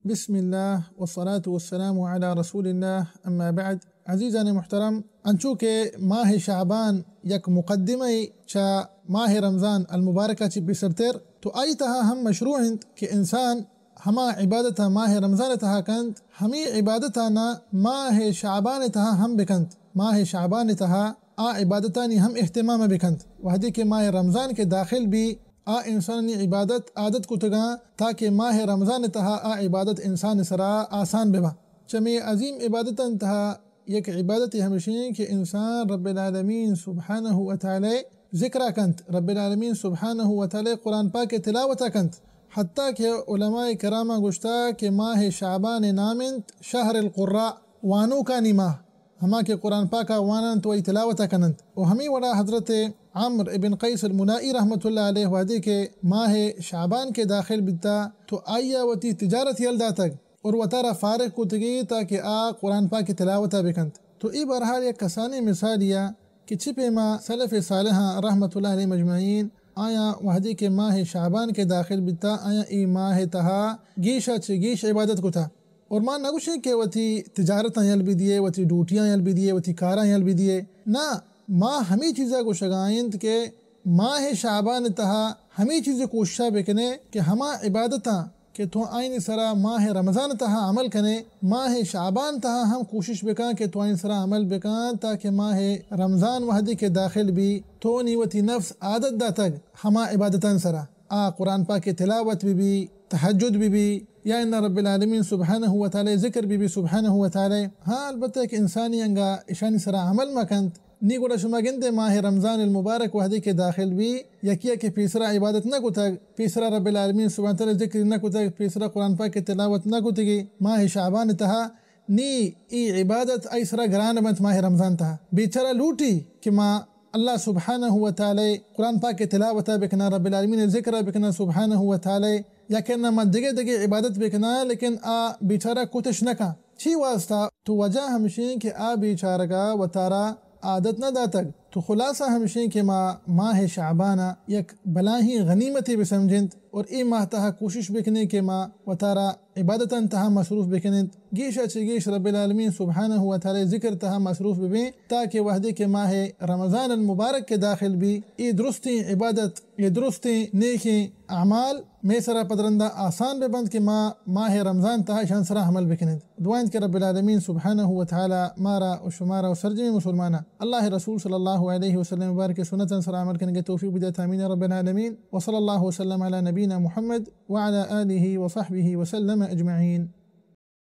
بسم اللہ والصلاة والسلام علی رسول اللہ، اما بعد۔ عزیزان محترم، انچو کہ ماہ شعبان یک مقدمہ چہ ماہ رمضان المبارک چہ پیسرتر، تو آئی تہا ہم مشروع انت کہ انسان ہما عبادت ماہ رمضان تہا کنت، ہمی عبادتانا ماہ شعبان تہا ہم بکنت۔ ماہ شعبان تہا آ عبادتانی ہم اہتمام بکنت۔ وہدے کہ ماہ رمضان کہ داخل بی، آ انسانانی عبادت عادت کتگاں تاکہ ماہ رمضان تہا آ عبادت انسان سرا آسان ببا۔ چمی عظیم عبادتان تہا یک عبادت ہمشیں کہ انسان رب العالمین سبحانہ و تعالی ذکرہ کنت، رب العالمین سبحانہ و تعالی قرآن پاک تلاوتہ کنت۔ حتیٰ کہ علماء کراماں گوشتہ کہ ماہ شعبان نام انت شہر القراء، وانوکانی ماہ، ہما کہ قرآن پاکا واننت و ای تلاوتہ کننت۔ و ہمی وڑا حضرت عمرو ابن قیس الملائی رحمت اللہ علیہ وہدے کہ ماہ شعبان کہ داخل بیتا تو آئیا وتی تجارت یل داتگ اور وتارا فارغ کتگی تاکہ آ قرآن پاک تلاوتہ بکنت۔ تو ای بہرحال یک کسانیں مثالیا کہ چہ پیما سلف صالحاں رحمت اللہ علیہم اجمعین آیاں وہدے کہ ماہ شعبان کہ داخل بیتا آیاں ای ماہ تہا گیشا چہ گیش عبادت کتا۔ اور ما نگوشیں کہ وتی تجارتاں یل بدیے، وتی ڈیوٹیاں یل بدیے، وتی کاراں یل بدیے۔ نہ، ما ہمے چیزا گوشگا انت کہ ماہ شعبان تہا ہمے چیز کوششا بکنے کہ ہما عبادتاں کہ تو آئینی سرا ماہ رمضان تہا عمل کنے، ماہ شعبان تہا ہم کوشش بکن کہ تو آئین سرا عمل بکن تاکہ ماہ رمضان وہدے کہ داخل بی تو نی وتی نفس عادت داتگ ہما عبادتان سرا۔ آ قرآن پاک تلاوت بہ بی، تہجد بہ بی، یا انا رب العالمین سبحانہ و تعالی ذکر بہ بی سبحانہ و تعالی۔ ہاں، البتہ کہ انسانی انگا اشانی سرا عمل مکنت، نی گڑا شما گندے ماہ رمضان المبارک وہدے کہ داخل بی، یکیا کہ پیسرا عبادت نہ کتگ، پیسرا رب العالمین سبحانہ و تعالی ذکر نہ کتگ، پیسرا قرآن پاک تلاوت نہ کتگی ماہ شعبان تہا، نی ای عبادت آئی سرا گران بنت ماہ رمضان تہا۔ بیچارہ لوٹی کہ ما اللہ سبحانہ و تعالی قرآن پاک تلاوتا بکنا، رب العالمین ذکرا بکنا سبحانہ و تعالی، یا کہ نہ ما دگہ دگہ عبادت بکنا، لیکن آ بیچارہ کتش نہ کن۔ چی واسطہ؟ تو وجہ ہمشیں کہ آ بیچارگا وتارا عادت نہ داتگ۔ تو خلاصہ ہمشیں کہ ما ماہ شعبانا یک بلاہیں غنیمتے بسمجھنت اور اے ماہ تہا کوشش بکنیں کہ ما وتارا عبادتاں تہا مصروف بکننت، گیشا چہ گیش رب العالمین سبحانہ و تعالی ذکر تہا مصروف ببیں، تاکہ وہدے کہ ماہ رمضان المبارک کہ داخل بی، اے درستیں عبادت، اے درستیں نیکیں اعمال مئے سرا پدرندا آسان ببنت کہ ما ماہ رمضان تہا اشان سرا عمل بکننت۔ دعا انت کہ رب العالمین سبحانہ و تعالی مارا و شمارا و سرجمیں مسلمانا اللہ رسول صلی اللہ علیہ وسلم مبارک سنتاں سرا عمل کنگے توفیق بدات، آمین رب العالمین۔ وصلی اللہ وسلم علی نبینا محمد وعلى آله وصحبه وسلم أجمعين.